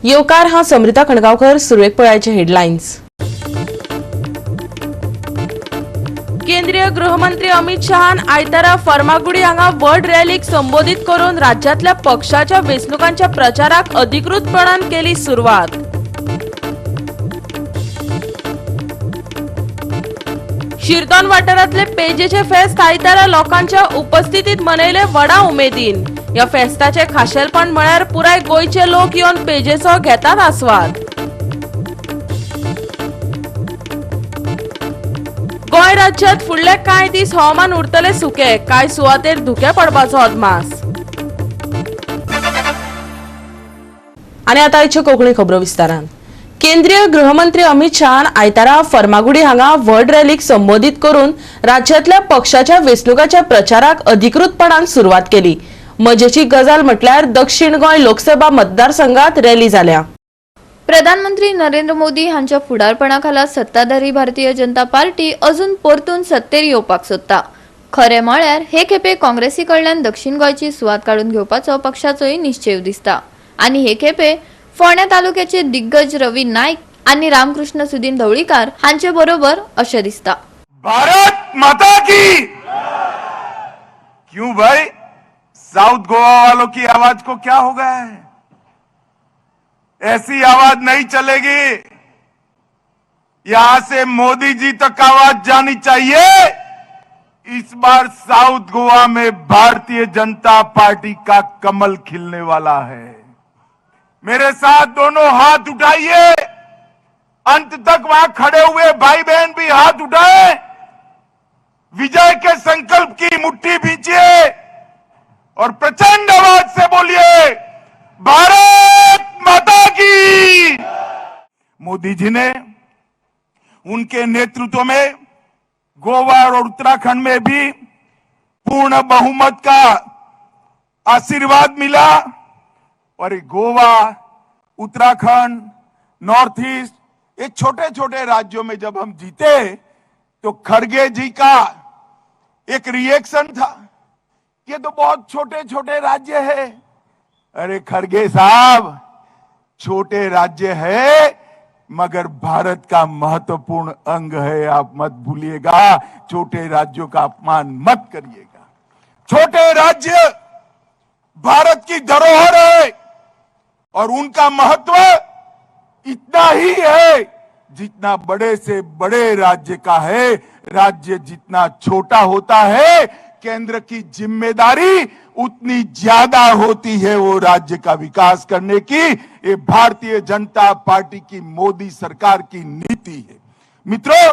येवकार हांव समृता खणगांवकर. सुरवेक पळयाचे हेडलायन्स. केंद्रीय गृहमंत्री अमित शहान आयतारा फर्मागुडी हांगा व्हड रॅलीक संबोधित करून राज्यांतल्या पक्षाच्या वेंचणुकांच्या प्रचाराक अधिकृतपणान केली सुरवात. शिरदोन वाठारांतले पेजेचे फेस्त आयतारा लोकांच्या उपस्थितीत मनयले व्हडा उमेदीन. ह्या फेस्ताचे खाशेलपण म्हळ्यार पुराय गोंयचे लोक येवन पेजेचो घेतात आस्वाद. गोंय राज्यात फुडले कांय दीस हवामान उरतले सुके, कांय सुवातेर धुकें पडपाचो अदमास. आनी आतां आयच्यो कोंकणी खबरो विस्तारान. केंद्रीय गृहमंत्री अमित शहान आयतारा फर्मागुडी हांगा व्हड रॅलीक संबोधित करून राज्यांतल्या पक्षाच्या वेंचणुकाच्या प्रचाराक अधिकृतपणान सुरवात केली. मजेची गजाल म्हटल्यार दक्षिण गोंय लोकसभा मतदारसंघात रॅली जाल्या. प्रधानमंत्री नरेंद्र मोदी हांच्या फुडारपणाखाला सत्ताधारी भारतीय जनता पार्टी अजून परतून सत्तेर येवपाक सोदता. खरें म्हळ्यार हे खेपे काँग्रेसी कडल्यान दक्षिण गोंयची सुवात काडून घेवपाचो पक्षाचोय निश्चेव दिसता आनी हे खेपे फोंड्या तालुक्याचे दिग्गज रवी नायक आनी रामकृष्ण सुदीन ढवळीकार हांचे बरोबर अशें दिसता. भारत माता की. क्यों भाई, साउथ गोवा वालों की आवाज को क्या हो गया है? ऐसी आवाज नहीं चलेगी. यहां से मोदी जी तक आवाज जानी चाहिए. इस बार साउथ गोवा में भारतीय जनता पार्टी का कमल खिलने वाला है. मेरे साथ दोनों हाथ उठाइए. अंत तक वहां खड़े हुए भाई बहन भी हाथ उठाए. विजय के संकल्प की मुट्ठी भींचिए और प्रचंड आवाज से बोलिए, भारत माता की. मोदी जी ने उनके नेतृत्व में गोवा और उत्तराखंड में भी पूर्ण बहुमत का आशीर्वाद मिला और ये गोवा, उत्तराखंड, नॉर्थ ईस्ट, ये छोटे छोटे राज्यों में जब हम जीते तो खड़गे जी का एक रिएक्शन था, ये तो बहुत छोटे छोटे राज्य है. अरे खड़गे साहब, छोटे राज्य है मगर भारत का महत्वपूर्ण अंग है. आप मत भूलिएगा. छोटे राज्यों का अपमान मत करिएगा. छोटे राज्य भारत की धरोहर है और उनका महत्व इतना ही है जितना बड़े से बड़े राज्य का है. राज्य जितना छोटा होता है, केंद्र की जिम्मेदारी उतनी ज्यादा होती है वो राज्य का विकास करने की. ये भारतीय जनता पार्टी की मोदी सरकार की नीति है. मित्रों,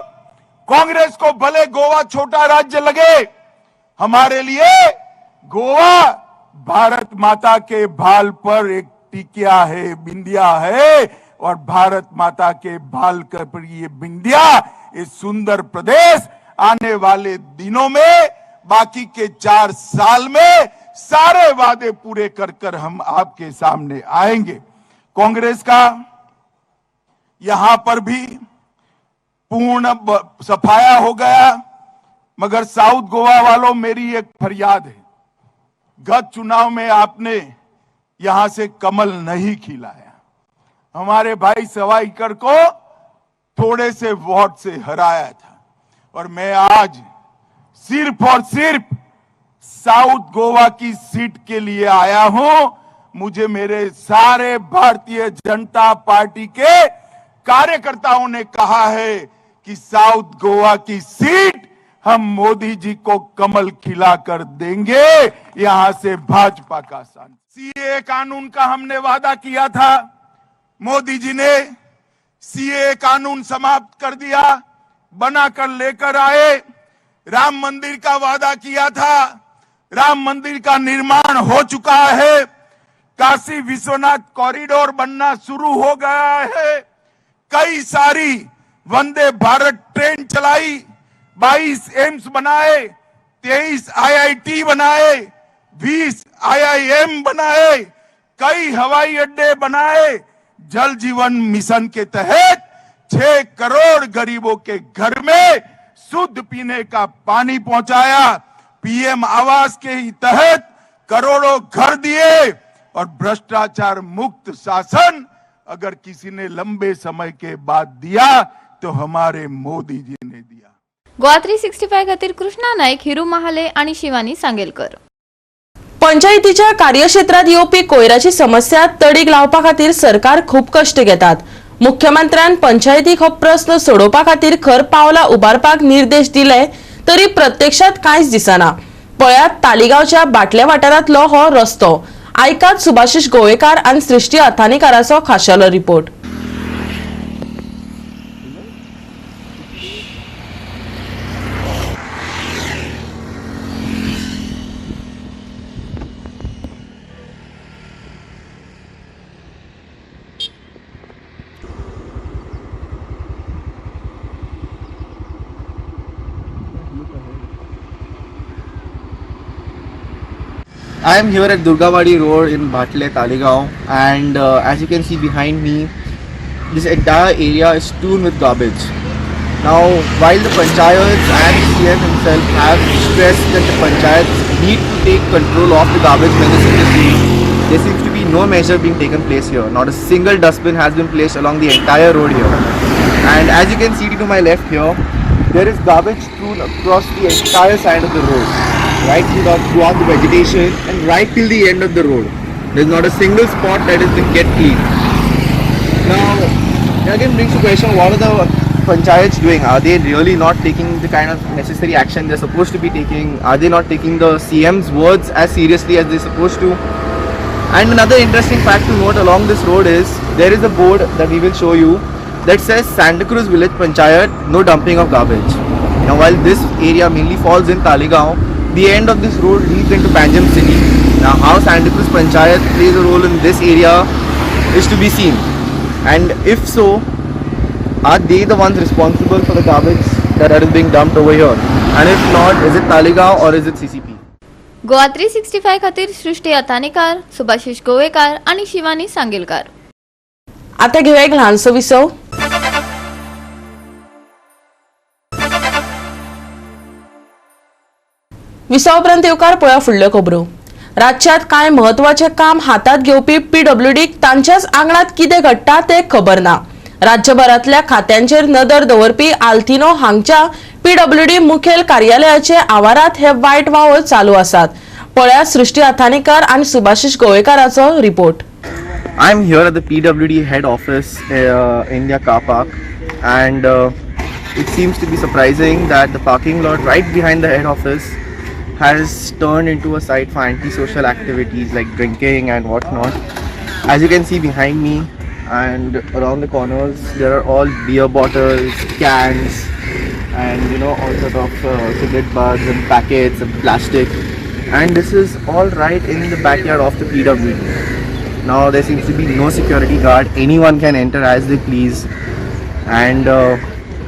कांग्रेस को भले गोवा छोटा राज्य लगे, हमारे लिए गोवा भारत माता के भाल पर एक टिकिया है, बिंदिया है और भारत माता के भाल पर ये बिंदिया, ये सुंदर प्रदेश आने वाले दिनों में बाकी के 4 साल में सारे वादे पूरे कर कर हम आपके सामने आएंगे. कांग्रेस का यहां पर भी पूर्ण सफाया हो गया. मगर साउथ गोवा वालों, मेरी एक फरियाद है. गत चुनाव में आपने यहां से कमल नहीं खिलाया. हमारे भाई सवाईकर को थोड़े से वोट से हराया था और मैं आज सिर्फ और सिर्फ साउथ गोवा की सीट के लिए आया हूं. मुझे मेरे सारे भारतीय जनता पार्टी के कार्यकर्ताओं ने कहा है कि साउथ गोवा की सीट हम मोदी जी को कमल खिलाकर देंगे, यहां से भाजपा का सांसद. सीएए कानून का हमने वादा किया था. मोदी जी ने सीएए कानून समाप्त कर दिया, बनाकर लेकर आए. राम मंदिर का वादा किया था, राम मंदिर का निर्माण हो चुका है. काशी विश्वनाथ कॉरिडोर बनना शुरू हो गया है. कई सारी वंदे भारत ट्रेन चलाई, 22 एम्स बनाए, 23 आईआईटी बनाए, 20 आईआईएम बनाए, कई हवाई अड्डे बनाए. जल जीवन मिशन के तहत 6 करोड़ गरीबों के घर में शुद्ध पीने का पानी पहुंचाया. पीएम आवास के ही तहत करोड़ों घर दिए और भ्रष्टाचार मुक्त शासन अगर किसी ने लंबे समय के बाद दिया तो हमारे मोदी जी ने दिया। गोवा 365 खातीर कृष्णा नाईक, हिरू महाले आणि शिवानी सांगेलकर। पंचायतीच्या कार्यक्षेत्रात येवपी कोयराची समस्या तडीक लावपा खातीर सरकार खूब कश्ट घेतात। मुख्यमंत्र्यान पंचायतीक हो प्रस्न सोडोवपा खातीर खर पावलां उबारपाक निर्देश दिले तरी प्रत्यक्षात कांयच दिसना। पळयात तालिगांवच्या बाटल्या वाठारांतलो हो रस्तो। आयकात सुभाषिश गोवेकार आनी सृष्टी अथानीकाराचो खाशेलो report. I am here at Durgawadi Road in Bhatle, Taleigao, and as you can see behind me, this entire area is strewn with garbage. Now, while the panchayats and CM himself have stressed that the panchayats need to take control of the garbage menace in the city, there seems to be no measure being taken place here. Not a single dustbin has been placed along the entire road here. And as you can see to my left here, there is garbage strewn across the entire side of the road, right throughout the vegetation and right till the end of the road. There is not a single spot that has been kept clean. Now, that again brings to question, what are the panchayats doing? Are they really not taking the kind of necessary action they're supposed to be taking? Are they not taking the CM's words as seriously as they're supposed to? And another interesting fact to note along this road is there is a board that we will show you that says Santa Cruz Village Panchayat, no dumping of garbage. Now, while this area mainly falls in Taleigao, the end of this road leads into Panjim city. Now, how Santa Cruz Panchayat plays a role in this area is to be seen. And if so, are they the ones responsible for the garbage that is being dumped over here? And if not, is it Taleigao or is it CCP? Goa 365 खातीर सृष्टी अतानेकार, सुभाषिश गोवेकार आणि शिवानी सांगेलकार। आता घेऊया एक ल्हानसो विसव। विसवा उपरांत येवकार पळया फुडल्यो खबरो। राज्यात कांय म्हत्वाचें काम हातात घेवपी पीडब्ल्यूडीक तांच्याच आंगणात कितें घडटा तें खबर ना। राज्यभरांतल्या खात्यांचेर नदर दवरपी आल्तिनो हांगच्या पीडब्ल्यूडी मुखेल कार्यालयाचे आवारात हे वायट वावर चालू आसात। पळया सृष्टी अथानीकर आनी Subhashish गोवेकाराचो report. I am here at the PWD head office in their car park, and it seems to be surprising that the parking lot right behind the head office has turned into a site for antisocial activities like drinking and whatnot. As you can see behind me and around the corners, there are all beer bottles, cans, and all sort of cigarette butts and packets and plastic. And this is all right in the backyard of the PWD. Now there seems to be no security guard. Anyone can enter as they please. And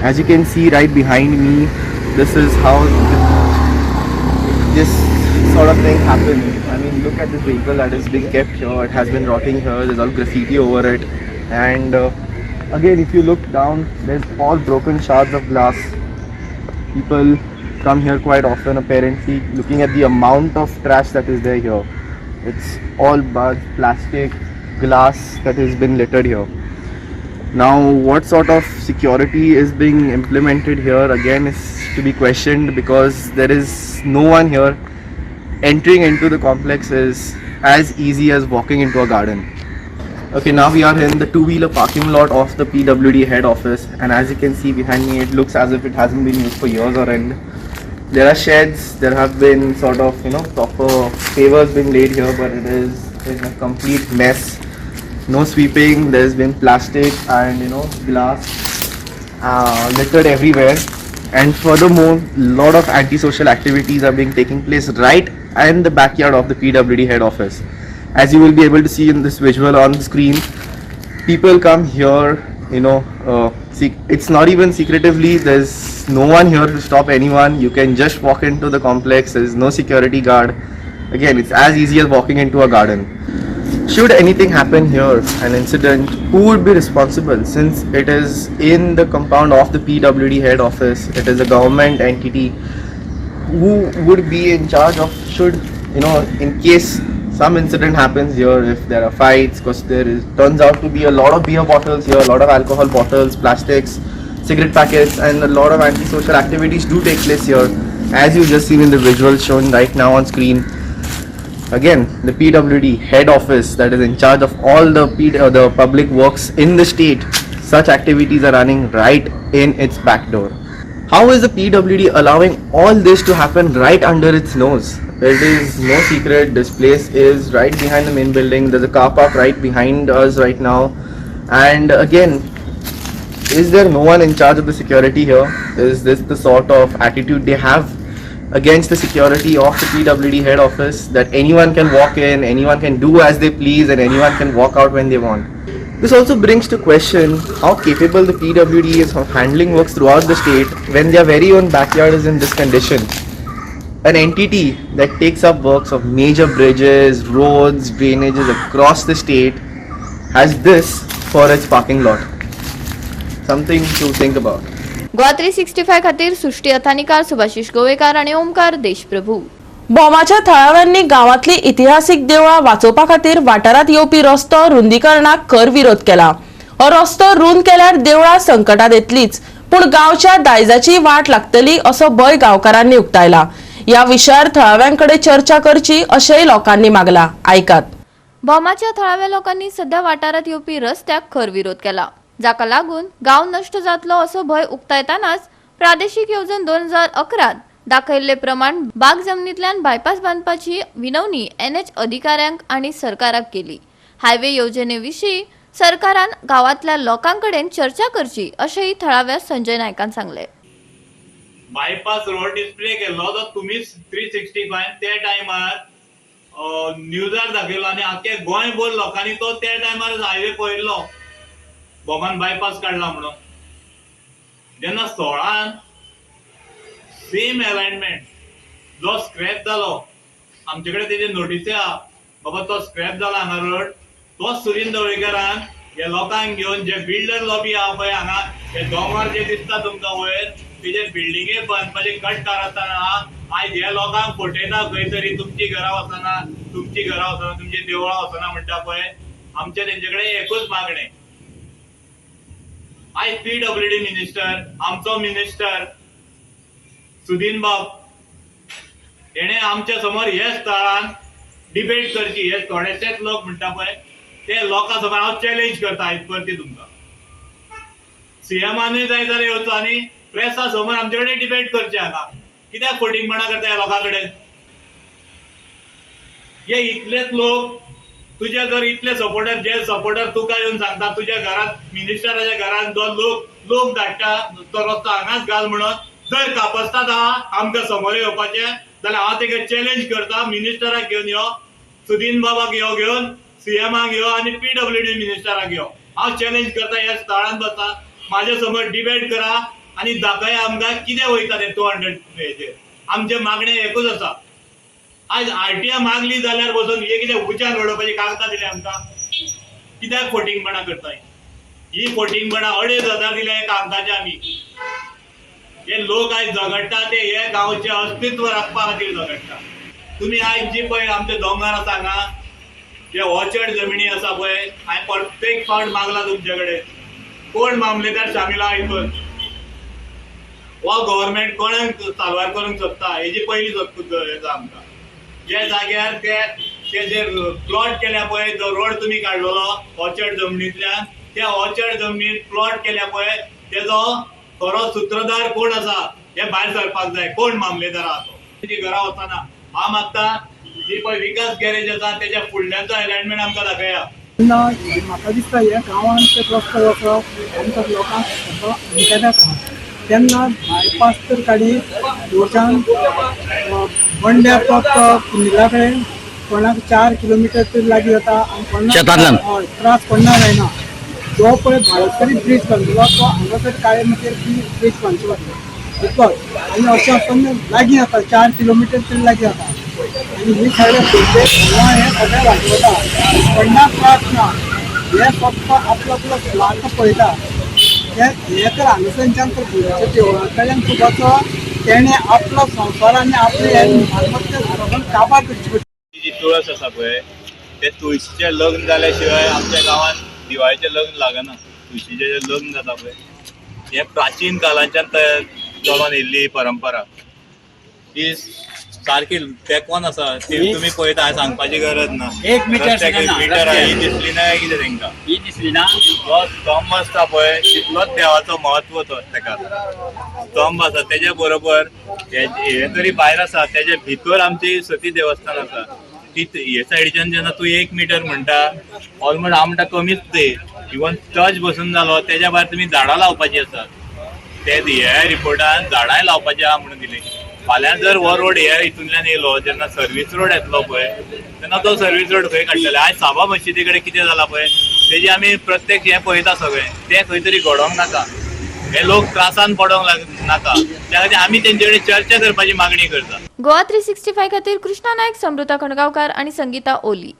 as you can see right behind me, this is how this sort of thing happens. I mean, look at this vehicle that is being kept here. It has been rotting here. There's all graffiti over it. And again, if you look down, there's all broken shards of glass. People come here quite often, apparently, looking at the amount of trash that is there here. It's all bugs, plastic, glass that has been littered here. Now, what sort of security is being implemented here again is to be questioned, because there is no one here. Entering into the complex is as easy as walking into a garden. Okay, now we are in the two-wheeler parking lot of the PWD head office, and as you can see behind me, it looks as if it hasn't been used for years or end. There are sheds, there have been sort of, proper pavers been laid here, but it is in a complete mess. No sweeping, there's been plastic and glass littered everywhere. And furthermore, lot of antisocial activities are being taking place right in the backyard of the PWD head office. As you will be able to see in this visual on the screen, people come here, it's not even secretively, there's no one here to stop anyone. You can just walk into the complex, there's no security guard. Again, it's as easy as walking into a garden. Should anything happen here, an incident, who would be responsible? Since it is in the compound of the PWD head office, it is a government entity, who would be in charge of, should, in case some incident happens here, if there are fights, because there is turns out to be a lot of beer bottles here, a lot of alcohol bottles, plastics, cigarette packets, and a lot of antisocial activities do take place here, as you just seen in the visuals shown right now on screen. Again, the PWD head office that is in charge of all the the public works in the state, such activities are running right in its back door. How is the PWD allowing all this to happen right under its nose? It is no secret, this place is right behind the main building. There's a car park right behind us right now. And again, is there no one in charge of the security here? Is this the sort of attitude they have against the security of the PWD head office, that anyone can walk in, anyone can do as they please, and anyone can walk out when they want? This also brings to question how capable the PWD is of handling works throughout the state when their very own backyard is in this condition. An entity that takes up works of major bridges, roads, drainages across the state has this for its parking lot. Something to think about. Goa 365 खातीर सृष्टी अथानिकार, सुभाषिश गोवेकार आनी ओमकार देशप्रभू. भोमाच्या थळाव्यांनी गांवांतली इतिहासीक देवळां वाचोवपा खातीर वाठारांत येवपी रस्तो रुंदीकरणाक खर विरोध केला. हो रस्तो रुंद केल्यार देवळां संकटात येतलीच, पूण गांवच्या दायजाची वाट लागतली असो भंय गांवकारांनी उक्तायला. ह्या विशयार थळाव्यांकडे चर्चा करची अशेंय लोकांनी मागला. आयकात. भोमाच्या थळाव्या लोकांनी सध्या वाठारांत येवपी रस्त्याक खर विरोध केला, जाका लागून गांव नश्ट जातलो असो भंय उक्तायतानाच प्रादेशीक येवजण 2011त दाखयल्ले प्रमाण बाग जमनींतल्यान बायपास बांदपाची विनवणी एनएच अधिकाऱ्यांक आनी सरकाराक केली. हायवे येवजणे विशीं सरकारान गांवांतल्या लोकां कडेन चर्चा करची अशेंय थळाव्या संजय नायकान सांगलें. बायपास रोड डिस्प्ले केल्लो तो तुमीच 365 त्या टायमार न्यूजार दाखयलो आनी आख्खे गोंयभर लोकांनी तो त्या टायमार हायवे पळयल्लो, भोमान बायपास काडला म्हणून. जेन्ना 16न सेम अलायनमेंट जो स्क्रॅप जालो, आमचे कडेन तेजे नोटीसी आहा, बाबा तो स्क्रॅप जाला हांगा रोड, तो सुदीन ढवळीकरान हे लोकांक घेवन, जे बिल्डर लॉबी आहा पळय हांगा, हे दोंगर जे दिसता तुमकां वयर, तेजे बिल्डिंगे बांदपाचे कट आसतना आयज हे लोकांक फटयता खंय तरी, तुमची घरां वचना, तुमची घरां वचना, तुमची देवळां वचना म्हणटा पळय. आमचे तेंचे कडेन एकूच मागणें, आयज पीडब्ल्यूडी मिनिस्टर, आमचो मिनिस्टर सुदीन बाब हेणे आमच्या समोर हे स्थळान डिबेट करची. हे थोडेशेच लोक म्हणटा पळय, ते लोकां समोर हांव चॅलेंज करता आयज परती तुमकां. सीएमानूय जाय जाल्यार येवचो आनी प्रेसा समोर आमचे कडेन डिबेट करचे. हांगा कित्याक फटींगपणा करता ह्या लोकां कडेन? हे इतलेच लोक तुजे जर इतले सपोर्टर, जे सपोर्टर तुका येवन सांगता, तुज्या घरात, मिनिस्टराच्या घरात जो लोक लोक धाडटा तो रस्तो हांगाच घाल म्हणून, जर कापस्ताद आहा आमकां समोर येवपाचें जाल्यार हांव तेका चॅलेंज करता, मिनिस्टराक घेवन यो, सुदीन बाबाक यो घेवन, सीएमाक यो आनी पीडब्ल्यूडी मिनिस्टराक यो. हांव चॅलेंज करता, ह्या स्थळान बसा, म्हाज्या समोर डिबेट करा आनी दाखया आमकां कितें वयता तें 200 हेजेर. आमचें मागणें एकूच आसा, आयज आरटीआय मागली जाल्यार बसून हे कितें उज्यान उडोवपाची कागदां दिली आमकां? कित्याक फटींगपणां करताय? ही फटींगपणां 2500 दिल्या हे कागदाचे आमी. हे लोक आयज झगडटा ते हे गांवचें अस्तित्व राखपा खातीर झगडटा. तुमी आयज जी पळय आमचे दोंगर आसा हांगा, जे ऑर्चर्ड जमिनी आसा पळय, हांवें प्रत्येक फावट मागला तुमचे कडेन, कोण मामलेदार शामील आहा हितून? हो गव्हर्मेंट कोणाक साल्वार करूंक सोदता हेजी पयली सोदपूस येता आमकां. जे जाग्यार ते ते जे प्लॉट केल्या पळय, जो रोड तुमी काडलेलो ऑर्चर्ड जमनींतल्यान, त्या ऑर्चर्ड जमनीर प्लॉट केल्या पळय, तेजो खरो सुत्रधार कोण आसा हे भायर सरपाक जाय. कोण मामलेदार आहा तो? तेजी घरा वचना. हांव मागता, जी पळय विकास गॅरेज आसा तेच्या फुडल्याचो एलायनमेंट आमकां दाखया. तेन्ना म्हाका दिसता ह्या गांवांत ते रस्तो वचप आमकां लोकांक असो धोक्यादायक आहा. तेन्ना बायपास तर काडी वयच्यान बंड्या तो कुंदिला कडेन कोणाक 4 किलोमिटर तरी लागीं जाता आनी कोणाक शेतांतल्यान. हय, त्रास कोण्णा जायना. जो पळय भाळेश्वरी ब्रीज बांदलो तो हांगासर काळे मातयेर ब्रीज बांदचो पडलो इतलोच. आनी अशें आसतना लागीं जाता, 4 किलोमिटर तरी लागीं जाता आनी ही सगळे भुरगे हे सगळे वाजवता, कोण्णाक त्रास ना. हे फक्त आपलो आपलो स्वार्थ पळयता. हे हे तर हांगासरच्यान तर भुरग्याच्या देवळा कडल्यान तुकाचो तेणे आपलो संवसार आनी आपले हे मालमत्ते सगळें काबार करची पडटा. जी तुळस आसा पळय, ते तुळशीचें लग्न जाल्या शिवाय आमच्या गांवांत दिवाळेचें लग्न लागना. तुळशीचें जें लग्न जाता पळय, हें प्राचीन कालांच्यान चलोन येयल्ली परंपरा. ती सारकी तेंकोन आसा, ती तुमी पळयता, हांवें सांगपाची गरज ना. एक मिटर रस्त्याक सुद्दां ना, मिटर रस्त्याक. ही दिसली ना काय कितें तेंकां? ही दिसली ना. जो स्तंभ आसता पळय, तितलोच देवाचो म्हत्व तो तेका स्तंभ आसा. तेज्या बरोबर हे तरी भायर आसा, तेज्या भितर आमची सती देवस्थान आसा. ती हे सायडीच्यान जेन्ना तूं 1 मिटर म्हणटा, ऑलमोस्ट हांव म्हणटा कमीच ते. इवन चर्च बसून जालो, तेज्या भायर तुमी झाडां लावपाची आसा. ते ह्या रिपोर्टान झाडांय लावपाची आहा म्हणून दिली. फाल्यां जर हो रोड ह्या हितूंतल्यान येयलो, जेन्ना सर्वीस रोड येतलो पळय, तेन्ना तो सर्वीस रोड खंय काडटले? आयज साबा मशिदी कडेन कितें जालां पळय, तेजी आमी प्रत्यक्ष हें पळयता सगळें. तें खंय तरी घडोवंक नाका, हे लोक त्रासान पडोंक नाका, त्या खातीर आमी तेंचे कडेन चर्चा करपाची मागणी करता. गोवा 365 खातीर कृष्णा नायक, समृता खणगांवकार आनी संगीता ओली.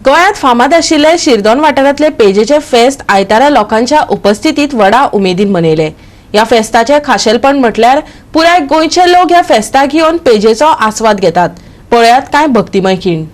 गोंयांत फामाद आशिल्ले शिरदोन वाठारांतले पेजेचे फेस्त आयतारा लोकांच्या उपस्थितीत व्हडा उमेदीन मनयले. ह्या फेस्ताचे खाशेलपण म्हटल्यार पुराय गोंयचे लोक ह्या फेस्ताक येवन पेजेचो आस्वाद घेतात. पळयात कांय भक्तिमय खीण.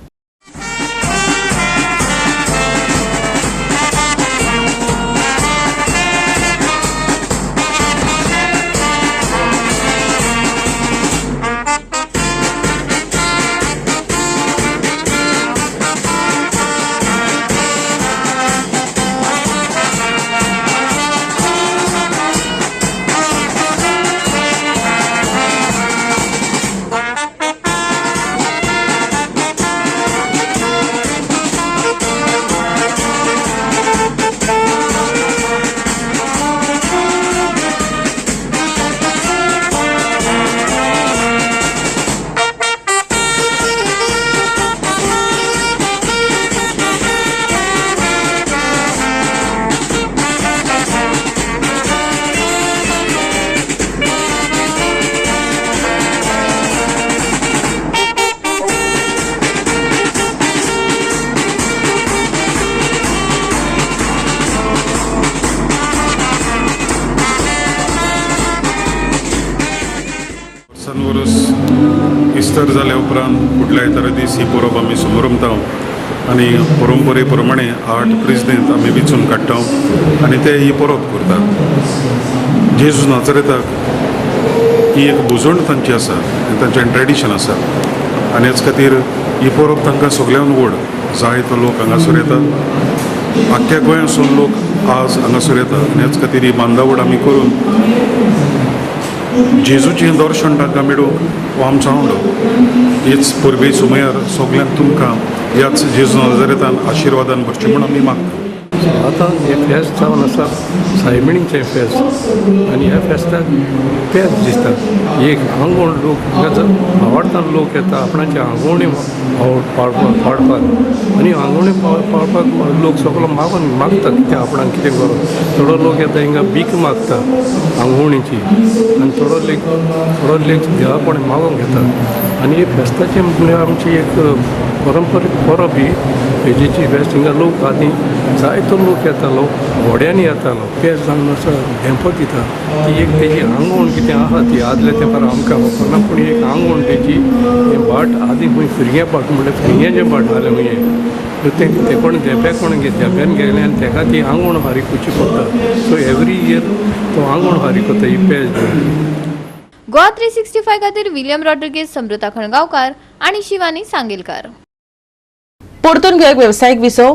वर्सान वर्स इस्तर जाल्या उपरांत फुडल्या आयतारा दीस ही परब आमी समरमता आनी परंपरे प्रमाणे 8 प्रिजनेंत आमी विचून काडटा आनी ते ही परब करतात. जेजू नाचरेताक ही एक भुजवण तांची आसा आनी तांचें ट्रेडिशन आसा आनी हेच खातीर ही परब तांकां सगळ्यान व्हड. जायतो लोक हांगासर येतात, आख्ख्या गोंयासून लोक आज हांगासर येतात आनी हेच खातीर ही बांदावळ आमी करून जेजूचें दर्शन तांकां मेळूंक हो आमचो आवडो. हीच परबे सुमयार सगल्यांक तुमकां ह्याच जेजू नजरेतान आशिर्वादान भरचें म्हूण आमी मागता. आतां हें फेस्त जावन आसा सायबिणीचें फेस्त आनी ह्या फेस्ताक पेज दिसता. एक आंगवण लोक आवडटान लोक येता आपणाचे आंगवणी पाडपाक आनी आंगवणी पावपाक लोक सगलो मागून मागता कितें आपणाक कितें करूं. थोडो लोक येता हिंगा भीक मागता आंगवणीची आनी थोडो लेक देवा कोण मागूंक घेता. आनी हे फेस्ताचें म्हणल्यार आमची एक परंपरीक परब ही पेजेची फेस्त. हिंगा लोक आनी जायतो लोक येतालो, व्हड्यांनी येतालो. पेज जावन असो धेंपो दिता. ती एक तेजी आंगवण कितें आहा ती आदल्या तेंपार आमकां खबर ना, पूण एक आंगवण तेजी हें भाट आदीं खंय फिरग्यां भाट म्हणल्यार फिरग्यांचें भाट जालें खंय हें तें कोण धेंप्याक कोण धेंप्यान गेलें आनी तेका ती आंगवण फारीक करची पडटा. सो एवरी इयर तो आंगवण फारीक करता ही पेज. गोवा 365 खातीर विलियम रॉड्रिगेज, समृता खणगांवकार आनी शिवानी सांगेलकार. परतून घेवंक वेवसायीक विसव.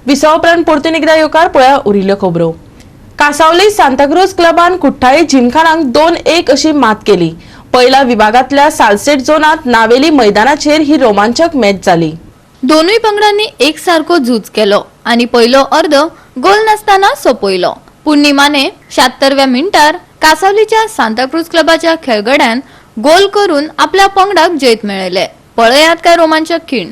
विसवा उपरांत परतून एकदा येवकार. पळया उरिल्ल्यो खबरो. कासावली सांताक्रूज क्लबान कुठ्ठाळी जिमखानाक 2-1 अशी मात केली. पयल्या विभागांतल्या सालसेट झोनांत नावेली मैदानाचेर ही रोमांचक मॅच जाली. दोनूय पंगडांनी एक सारको झूज केलो आनी पयलो अर्द गोल नासतना सोंपयलो. पूण निमाणे 76व्या मिनटार कासावलीच्या सांताक्रूज क्लबाच्या खेळगड्यान गोल करून आपल्या पंगडाक जैत मेळयले. पळयात काय रोमांचक खीण.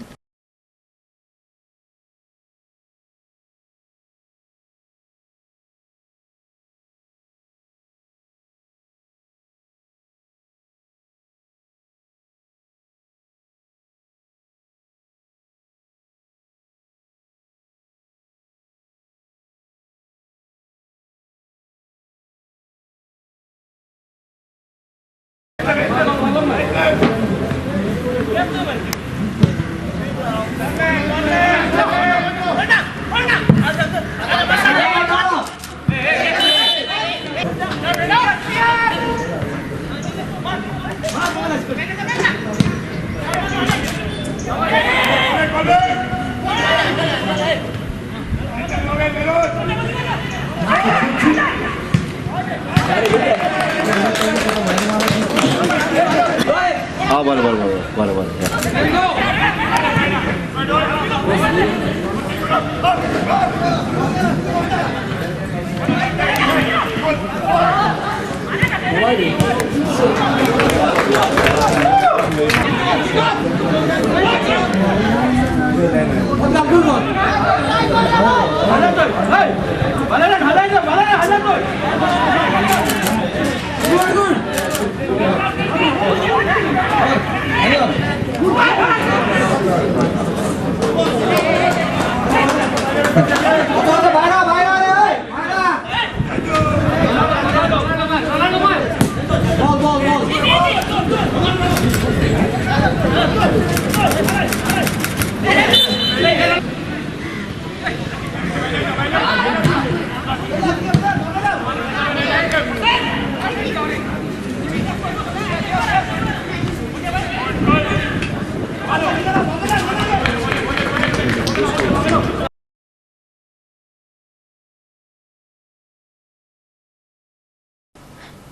हा बरं बरं बरं बरं बरं.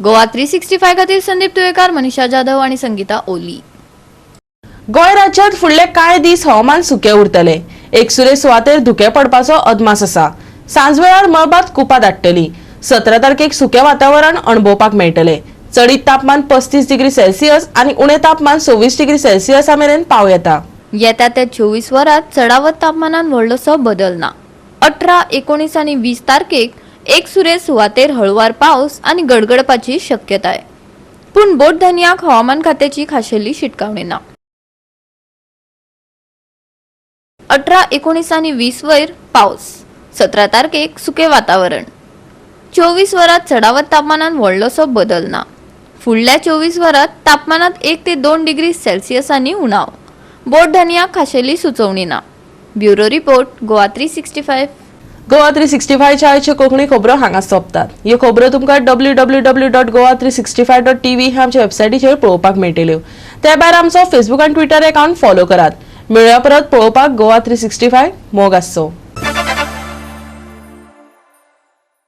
गोवा 365 खातीर संदीप तुयेकार, मनीषा जाधव आणि संगीता ओली. गोंय राज्यात फुडले कांय दीस हवामान सुकें उरतलें. एकसुरे सुवातेर धुकें पडपाचो अदमास आसा. सांजवेळार मळबांत कुपां दाट्टली. 17 तारखेक सुकें वातावरण अणभवपाक मेळटलें. चडीत तापमान 35 डिग्री सेल्सियस आनी उणें तापमान 26 डिग्री सेल्सियसा मेरेन पावं येता. येता त्या 24 वरात चडावत तापमानात व्हडलोसो बदल ना. 18, 19 आनी 20 तारखेक एकसुरे सुवातेर हळुवार पावस आनी गडगडपाची शक्यताय. पूण बोटधनयाक हवामान खात्याची खाशेली शिटकावणी ना. 18, 19 आनी 20 वयर पावस. 17 तारखेक सुकें वातावरण. 24 वरात चडावत तापमानात व्हडलोसो बदल ना. फुडल्या 24 वरात तापमानात 1 ते 2 डिग्री सेल्सियसांनी उणाव. बोटधनयाक खाशेली सुचोवणी ना. Bureau report, Goa 365. Goa 365च्या आयच्यो कोंकणी खबरो हांगा सोंपतात. ह्यो खबरो तुमकां www.goa365.tv ह्या आमच्या वेबसायटीचेर पळोवपाक मेळटल्यो. ते भायर आमचो फेसबूक आनी ट्विटर अकाउंट फॉलो करात. मेळया परत पळोवपाक गोवा 365. मोग आसचो.